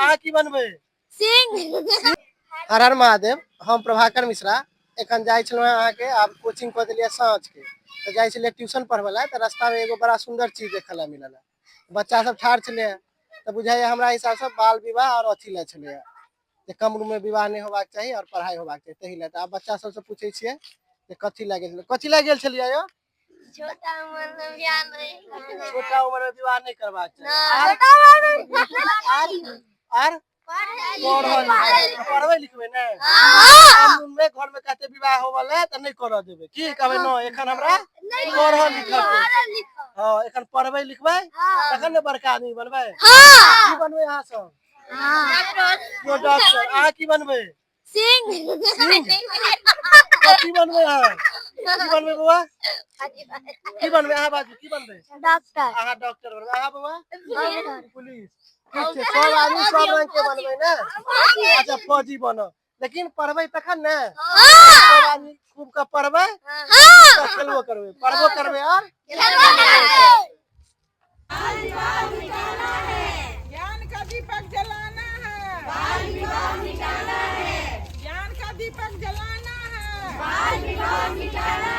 अहाँ की बनबै? सिंह। हर हर महादेव। हम प्रभाकर मिश्रा एखन जाइ छलहुँ हेँ अहाँके, आब कोचिंग कऽ देलियै साँझके, तऽ जाइ छलियै ट्यूशन पढ़बै लए, तऽ रास्तामे एगो बड़ा सुन्दर चीज देखऽ लए मिलल। बच्चा सब ठाढ़ छलै, तऽ बुझाइए हमरा हिसाबसँ बाल विवाह आओर अथी लए छलैए जे कम उम्रमे विवाह नहि होबाक चाही आओर पढ़ाइ होबाक चाही, ताहि लए। तऽ आब बच्चा सबसँ पूछै छियै जे कथी लए गेल छलै, कथी लए गेल छलियै यौ? छोटा उम्र में बियाह नहीं। छोटा उम्र में विवाह नहीं करबाक चाही। ना। आर आर पढ़ल पढ़ल पढ़बै लिखबै ने कम उम्र में घर में कहते विवाह होबऽ लए तऽ नहि करऽ देबै, की कहबै? न एखन हमरा पढ़ऽ लिखऽ के। हँ, एखन पढ़बै लिखबै तखन ने बड़का आदमी बनबै। की बनबै अहाँ सब? केओ डॉक्टर। अहाँ की बनबै? सिंह। कथी बनबै अहाँ? की बनबै बौआ? की बनबै अहाँ? बाजू, की बनबै? डॉक्टर। अहाँ डॉक्टर बनबै। अहाँ बौआ? पुलिस। ठीक छै, सब आदमी सब रंग के बनबै ने। अच्छा, फौजी बनब, लेकिन पढ़बै तखन ने। सब आदमी खूब के पढ़बै तऽ खेलबो करबै, पढ़बो करबै और ज्ञान का दीपक जलाना है, बाल विवाह मिटाना है। ज्ञान का दीपक जलाना है, बाल विवाह मिटाना